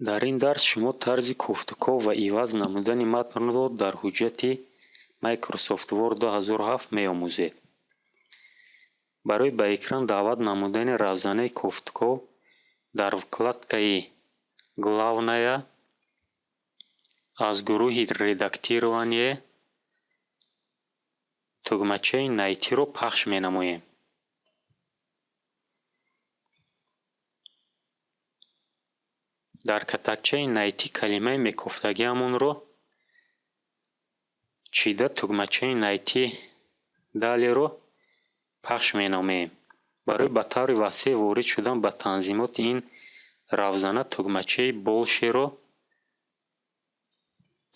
Дар ин дарс шумо тарзи кофтуков ва иваз намудани матнро дар ҳуҷҷати Microsoft Word 2007 меомӯзед. Барои ба экран даъват намудани равзанаи кофтуков дар вкладкаи «Главная» аз гурӯҳи «Редактирование» тугмачаи «Найти»-ро пахш менамоем. Дар катакчаи «Найти» калимаи мекофтагиамонро чида, тугмачаи «Найти далее»-ро пахш менамоем. Барои ба таври васеъ ворид шудан ба танзимоти ин равзана тугмачаи «Больше»-ро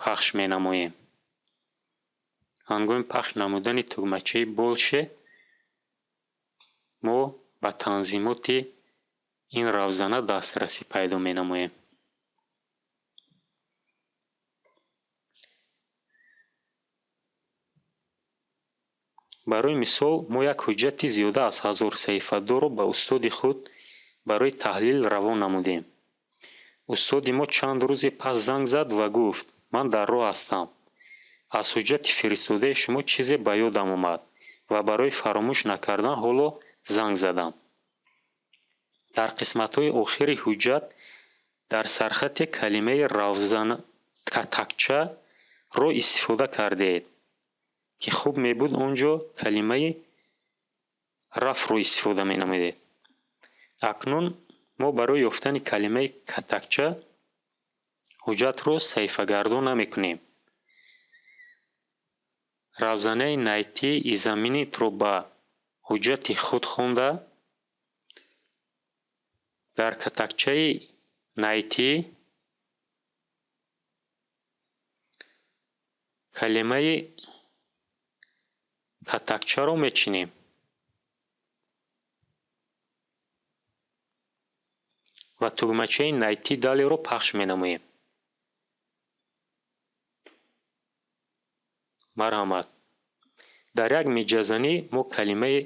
пахш менамоем. Ҳангоми пахш намудани тугмачаи «Больше» мо ба танзимоти ин равзана дастрасӣ пайдо менамоем. Барои мисол, мо як ҳуҷҷати зиёда аз 1000 саҳифадорро ба устоди худ барои таҳлил равон намудем. Устоди мо чанд рӯзе пас занг зад ва гуфт: «Ман дар роҳ ҳастам. Аз ҳуҷҷати фиристодаи шумо чизе ба ёдам омад ва барои фаромӯш накардан ҳоло занг задам. Дар қисматҳои охири ҳуҷҷат дар сархате калимаи катакчаро истифода кардед, ки хуб мебуд он ҷо калимаи рафро истифода менамудед. Акнун мо барои ёфтани калимаи катакча ҳуҷҷатро саҳифагардон намекунем. Равзанаи «Найти и заменить»-ро ба ҳуҷҷати худ хонда, дар катакчаи «Найти» калимаи катакчаро мечинем ва тугмачаи «Найти далее»-ро пахш менамоем. Марҳамат. Дар як миҷазанӣ мо калимаи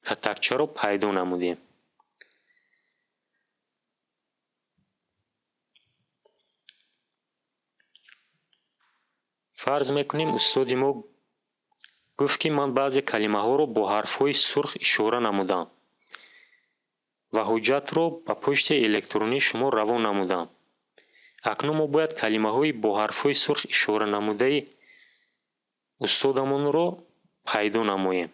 катакчаро пайдо намудем. Фарз мекунем, устоди мо гуфт, ки ман баъзе калимаҳоро бо ҳарфҳои сурх ишора намудам ва ҳуҷҷатро ба почтаи электронии шумо равон намудам. Акнун мо бояд калимаҳои бо ҳарфҳои сурх ишора намудаи устодамонро пайдо намоем.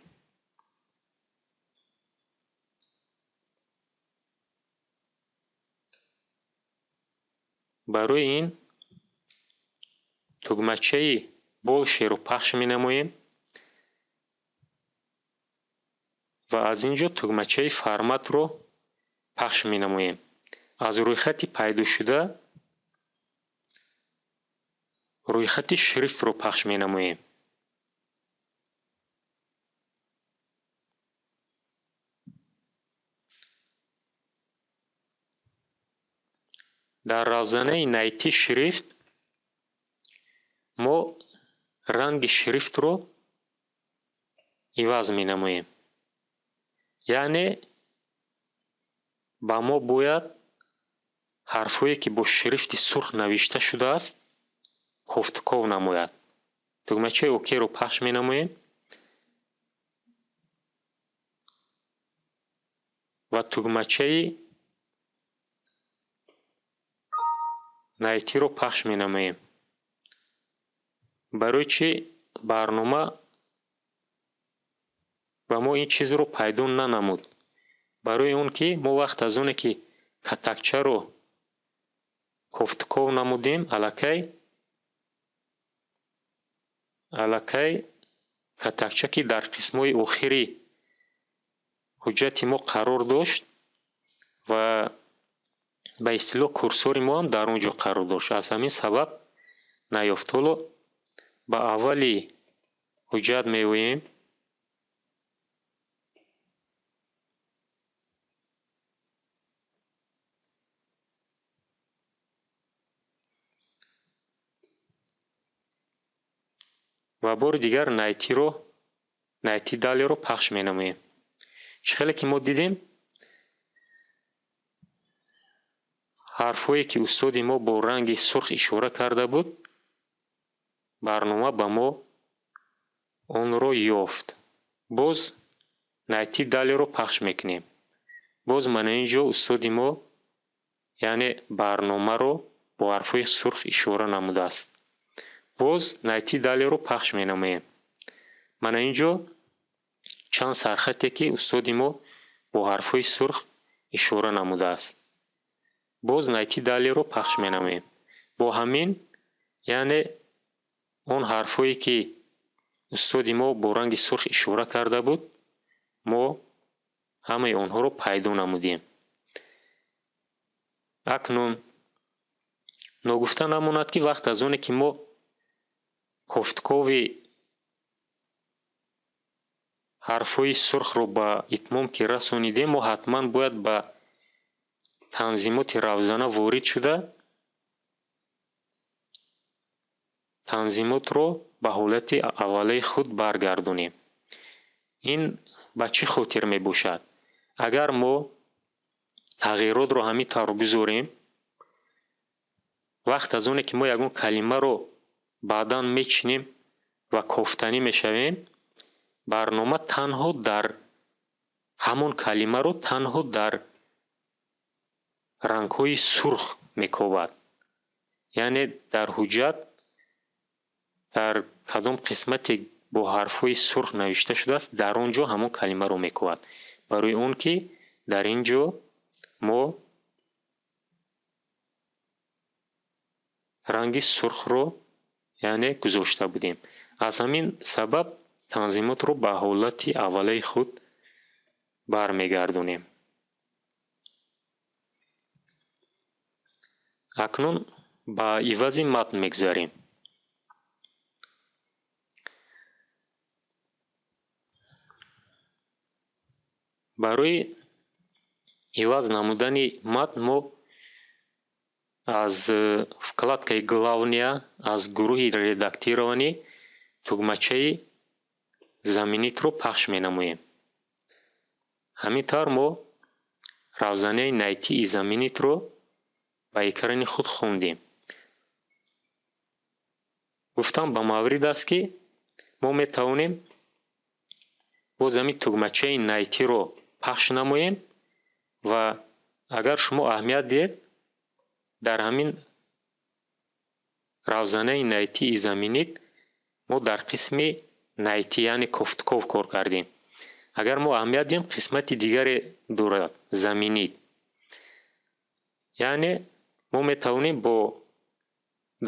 Барои ин тугмачаи «Больше»-ро пахш менамоем ва аз ин ҷо тугмачаи «Формат»-ро пахш менамоем. Аз рӯйхати пайдошуда рӯйхати шрифтро пахш менамоем. Дар равзанаи «Найти шрифт» мо ранги шрифтро иваз менамоем. Яъне ба мо бояд ҳарфҳое, ки бо шрифти сурх навишта шудааст, кофтуков намояд. Тугмачаи «Ок»-ро пахш менамоем ва тугмачаи «Найти»-ро пахш менамоем. Барои чӣ барнома ба мо ин чизро пайдо нанамуд? Барои он ки мо вақт аз оне ки катакчаро кофтуков намудем, аллакай катакча, ки дар қисмҳои охири ҳуҷҷати мо қарор дошт ва ба истилоҳ курсори мо ҳам дар он ҷо қарор дошт. Аз ҳамин сабаб наёфт. Ҳоло ба аввали ҳуҷҷат меоем. Ва бори дигар «Найти»-ро, «Найти далее»-ро пахш менамоем. Чӣ хеле ки мо дидем, Ҳарфҳое, ки устоди мо бо ранги сурх ишора карда буд, барнома ба мо онро ёфт. Боз «Найти далее»-ро пахш мекунем. Боз мана ин ҷо устоди мо, яъне барномаро бо ҳарфҳои сурх ишора намудааст. Боз «Найти далее»-ро пахш менамоем. Мана ин ҷо чанд сархате, ки устоди мо бо ҳарфҳои сурх ишора намудааст. Боз «Найти далее»-ро пахш менамоем. Бо ҳамин, яъне он ҳарфҳое, ки устоди мо бо ранги сурх ишора карда буд, мо ҳамаи онҳоро пайдо намудем. Акнун ногуфта намонад, ки вақт аз оне, ки мо кофткови ҳарфҳои сурхро ба итмом ки расонидем, мо ҳатман бояд ба танзимоти равзана ворид шуда, танзимотро ба ҳолати аввалаи худ баргардонем. Ин ба чӣ хотир мебошад? Агар мо тағйиротро ҳамин тавр гузорем, вақт аз оне, ки мо ягон калимаро баъдан мечинем ва кофтанӣ мешавем, барнома танҳо дар ҳамон калимаро танҳо дар рангҳои сурх мекобад. Яъне дар ҳуҷҷат дар кадом қисмате бо ҳарфҳои сурх навишта шудааст, дар он ҷо ҳамон калимаро мекобад. Барои он ки дар ин ҷо мо ранги сурхро, яъне, гузошта будем. Аз ҳамин сабаб танзимотро ба ҳолати аввалаи худ бармегардонем. Акнун ба ивази матн мегузарем. Барои иваз намудани матн мо аз вкладкаи «Главная», аз гурӯҳи «Редактирование» тугмачаи «Заменить»-ро пахш менамоем. Ҳамин тавр мо равзанаи «Найти и заменить»-ро ба экрани худ хондем. Гуфтам ба маврид аст, ки мо метавонем боз ҳамин тугмачаи «Найти»-ро пахш намоем ва агар шумо аҳамият диҳед, дар ҳамин равзанаи «Найти и заменить» мо дар қисми «Найти», яъне кофтков кор кардем. Агар мо аҳамият диҳем, қисмати дигаре дорад, «Заменить». Яъне мо метавонем бо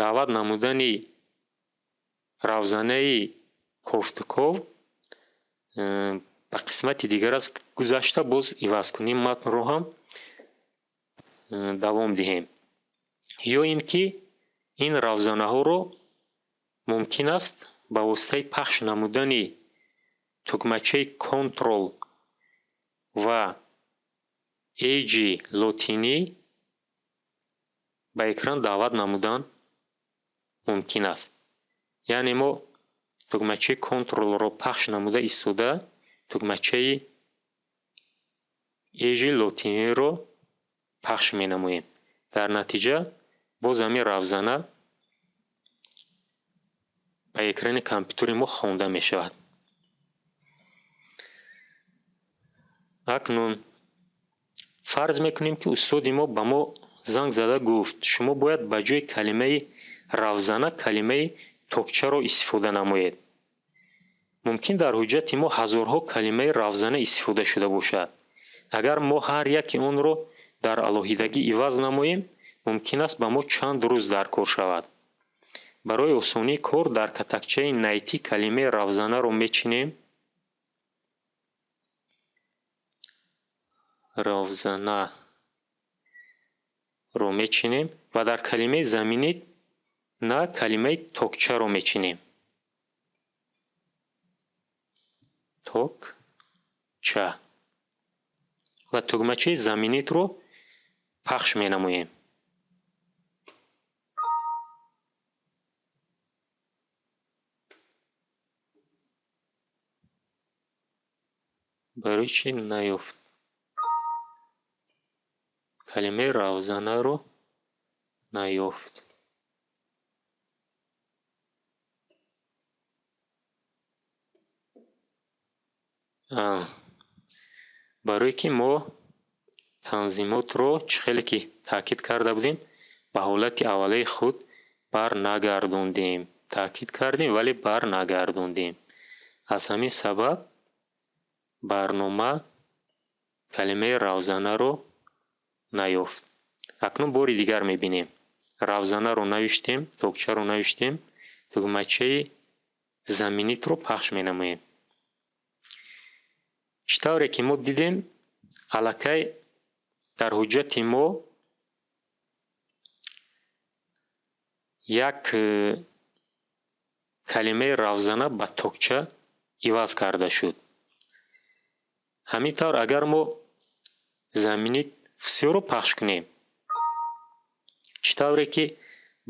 даъват намудани равзанаи кофтуков ба қисмати дигар аз гузашта, боз ивазкунии матнро ҳам давом диҳем. Ё ин ки ин равзанаҳоро мумкин аст ба воситаи пахш намудани тугмачаи Контрол ва H лотинӣ ба экран даъват намудан мумкин аст. Яъне мо тугмачаи Контролро пахш намуда истода, тугмачаи H лотиниро пахш менамоем. Дар натиҷа боз ҳамин равзана ба экрани компютери мо хонда мешавад. Акнун фарз мекунем, ки устоди мо ба мо занг зада гуфт: шумо бояд ба ҷои калимаи равзана калимаи токчаро истифода намоед. Мумкин дар ҳуҷҷати мо ҳазорҳо калимаи равзана истифода шуда бошад. Агар мо ҳар яке онро дар алоҳидагӣ иваз намоем, мумкин аст ба мо чанд рӯз даркор шавад. Барои осонии кор дар катакчаи «Найти» калимаи равзанаро мечинем. Равзанаро мечинем ва дар калимаи «Заменить» на калимаи токчаро мечинем. Токча. Ва тугмачаи «Заменить»-ро пахш менамоем. Барои чӣ наёфт? Калимаи равзанаро Наёфт. Барое ки мо танзимотро, чӣ хеле ки таъкид карда будем, ба ҳолати аввалаи худ барнагардондем. Таъкид кардем, вале барнагардондем. Аз ҳамин сабаб барнома калимаи равзанаро наёфт. Акнун бори дигар мебинем. Равзанаро навиштем, токчаро навиштем, тугмачаи заменить-ро пахш менамоем. Чӣ тавре ки мо дидем, аллакай дар ҳуҷҷати мо як калимаи равзана ба токча иваз карда шуд. Ҳамин тавр, агар мо заменить всё-ро пахш кунем, чӣ тавре ки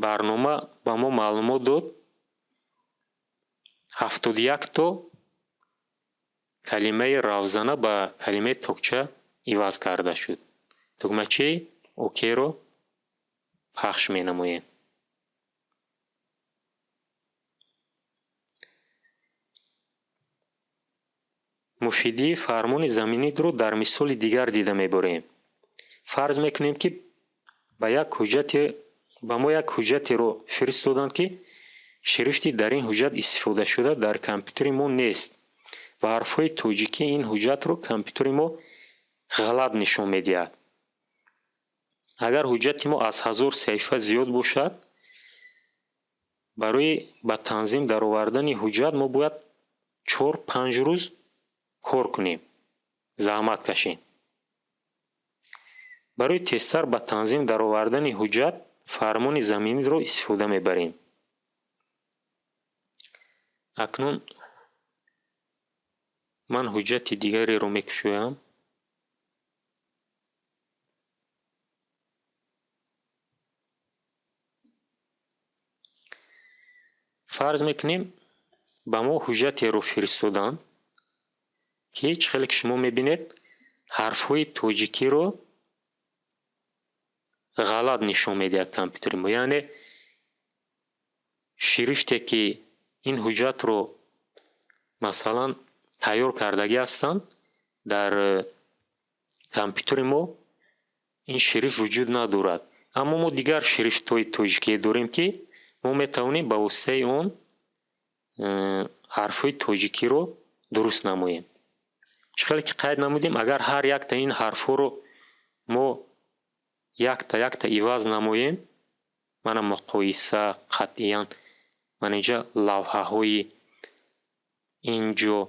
барнома ба мо маълумот дод, 71 то калимаи равзана ба калимаи токча иваз карда шуд. Тугмачаи окейро пахш менамоем. Муфидии фармони заменить-ро дар мисоли дигар дида мебарем. Фарз мекунем, ки ба мо як ҳуҷҷатеро фиристоданд, ки шрифти дар ин ҳуҷҷат истифодашуда дар компютери мо нест ва ҳарфҳои тоҷикии ин ҳуҷҷатро компютери мо ғалат нишон медиҳад. Агар ҳуҷҷати мо аз 1000 саҳифа зиёд бошад, барои ба танзим даровардани ҳуҷҷат мо бояд 4-5 рӯз кор кунем, заҳмат кашем. Барои тезтар ба танзим даровардани ҳуҷҷат фармони заменить-ро истифода мебарем. Акнун ман ҳуҷҷати дигареро мекушоям. Фарз мекунем, ба мо ҳуҷҷатеро фиристоданд, ки чӣ хеле ки шумо мебинед, ҳарфҳои тоҷикиро ғалат нишон медиҳад компютери мо. Яъне шрифте, ки ин ҳуҷҷатро, масалан, тайёр кардагӣ ҳастанд, дар компютери мо ин шрифт вуҷуд надорад. Аммо мо дигар шрифтҳои тоҷикие дорем, ки мо метавонем ба воситаи он ҳарфҳои тоҷикиро дуруст намоем. Чӣ хеле ки қайд намудем, агар ҳар якта ин ҳарфҳоро мо якта якта иваз намоем, мана муқоиса, қатъиян, мана инҷа лавҳаҳои инҷо,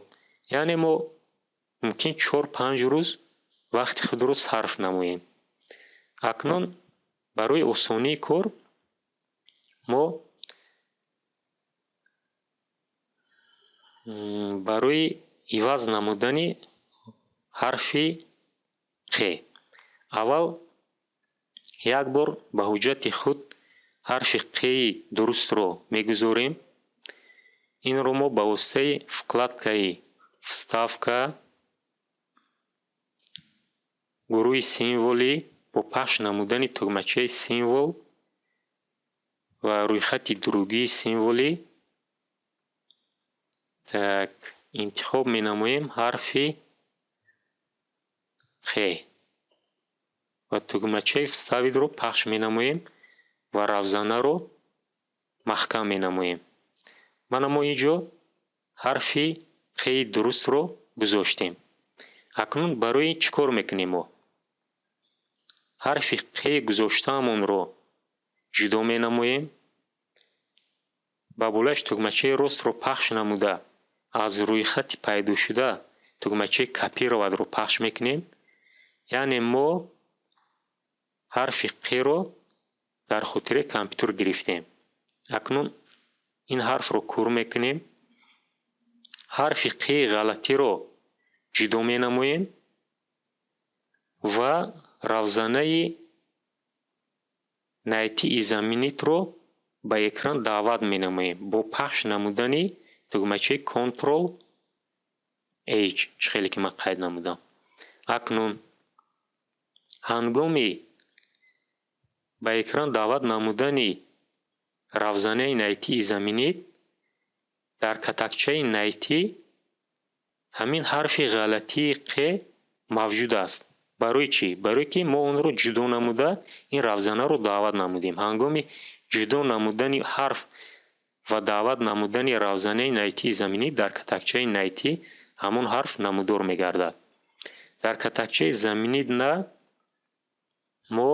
яъне мо мумкин 4-5 рӯз вақти худро сарф намоем. Акнун барои осонии кор мо барои иваз намудани ҳарфи қ аввал як бор ба ҳуҷҷати худ ҳарфи қи дурустро мегузорем. Инро мо ба воситаи вкладкаи вставка, гурӯҳи символӣ, бо пахш намудани тугмачаи символ ва рӯйхати другие символы, так, интихоб менамоем ҳарфи қ ва тугмачаи вставить-ро пахш менамоем ва равзанаро маҳкам менамоем. Мана, мо ин ҷо ҳарфи қи дурустро гузоштем. Акнун барои чӣ кор мекунем? Мо ҳарфи қи гузоштаамонро ҷудо менамоем, ба болояш тугмачаи ростро пахш намуда, аз рӯйхати пайдошуда тугмачаи копировать-ро пахш мекунем. Яъне мо ҳарфи қро дар хотираи компютер гирифтем. Акнун ин ҳарфро кур мекунем, ҳарфи қи ғалатиро ҷудо менамоем ва равзанаи найти и заменить-ро ба экран даъват менамоем бо пахш намудани тугмачаи Ctrl H, чӣ хеле ки ман қайд намудам. Акнун ҳангоми Ба экран даъват намудани равзанаи «Найти и заменить» дар катакчаи «Найти» ҳамин ҳарфи ғалатии «қ» мавҷуд аст. Барои чӣ? Барое ки мо онро ҷудо намуда, ин равзанаро даъват намудем. Ҳангоми ҷудо намудани ҳарф ва даъват намудани равзанаи «Найти и заменить» дар катакчаи «Найти» ҳамон ҳарф намудор мегардад. Дар катакчаи «Заменить на» мо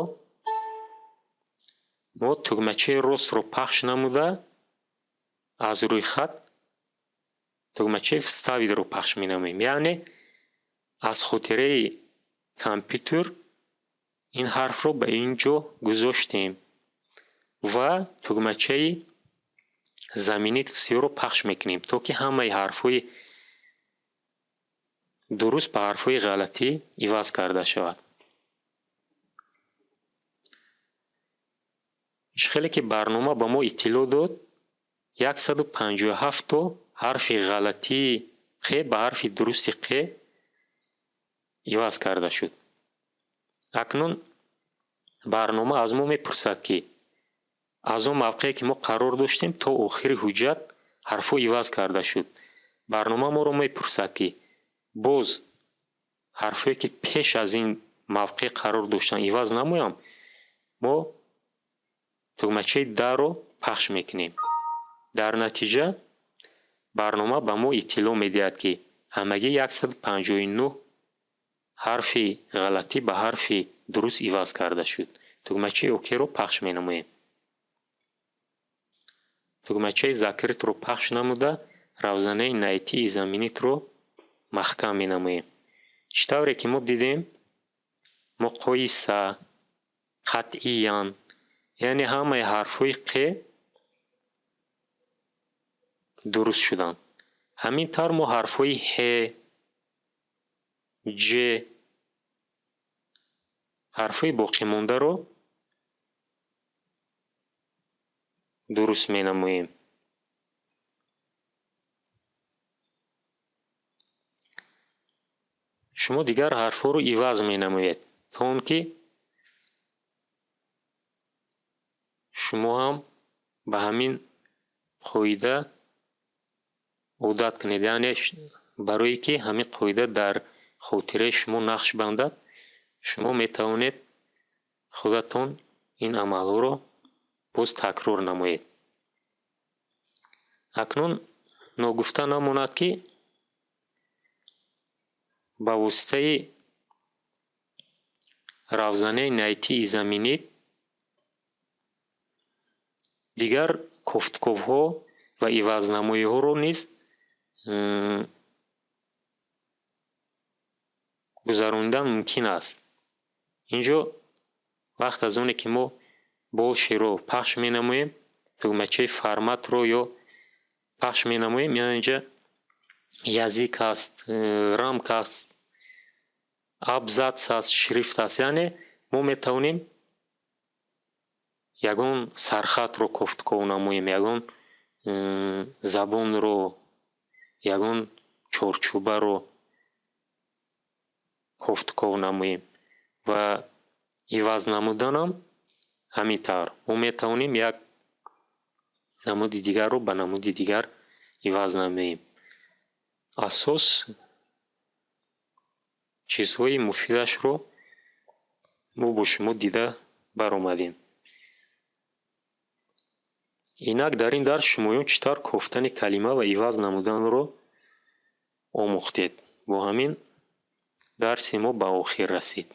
тугмачаи ростро пахш намуда, аз рӯйхат тугмачаи «Вставить» ро пахш менамоем, яъне аз хотираи компютер ин ҳарфро ба ин ҷо гузоштем ва тугмачаи «Заменить всё» ро пахш мекунем, то ки ҳамаи ҳарфҳои дуруст ба ҳарфҳои ғалатӣ иваз карда шавад. Чӣ хеле ки барнома ба мо иттилоъ дод, 157 то ҳарфи ғалатии қ ба ҳарфи дурусти қ иваз карда шуд. Акнун барнома аз мо мепурсад, ки аз он мавқее ки мо қарор доштем то охири ҳуҷҷат ҳарфҳо иваз карда шуд. Барнома моро мепурсад, ки боз ҳарфҳое ки пеш аз ин мавқеъ қарор доштанд, иваз намоям. Мо тугмачаи «Да»-ро пахш мекунем. Дар натиҷа барнома ба мо иттилоъ медиҳад, ки ҳамагӣ 159 ҳарфи ғалатӣ ба ҳарфи дуруст иваз карда шуд. Тугмачаи «Ок»-ро пахш менамоем. Тугмачаи «Закрыть» ро пахш намуда, равзанаи «Найти и заменить» ро маҳкам менамоем. Чӣ тавре ки мо дидем, муқоиса, қатъиян, яъне ҳамаи ҳарфҳои қ дуруст шуданд. Ҳамин тавр мо ҳарфҳои ҳ, ҷ, ҳарфҳои боқимондаро дуруст менамоем. Шумо дигар ҳарфҳоро иваз менамоед, то он ки шумо ҳам ба ҳамин қоида одат кунед, яъне барое ки ҳамин қоида дар хотираи шумо нақш бандад, шумо метавонед худатон ин амалҳоро боз такрор намоед. Акнун ногуфта намонад, ки ба воситаи равзанаи «Найти и заменить» дигар кофтуковҳо ва ивазнамоиҳоро низ гузаронидан мумкин аст. Инҷо вақт аз оне ки мо «Больше» ро пахш менамоем, тугмачаи «Формат» ро ё пахш менамоем, инҷа язык аст, рамка аст, абзац аст, шрифт аст, яъне мо метавонем ягон сархатро кофтуков намоем, ягон забонро, ягон чорчӯбаро кофтуков намоем ва иваз намуданам ҳамин тавр. Мо метавонем як намуди дигарро ба намуди дигар иваз намоем. Асос чизҳои муфидашро мо бо шумо дида баромадем. Инак дар ин дарс шумоён чӣ тавр кофтани калима ва иваз намуданро омӯхтед. Бо ҳамин дарси мо ба охир расид.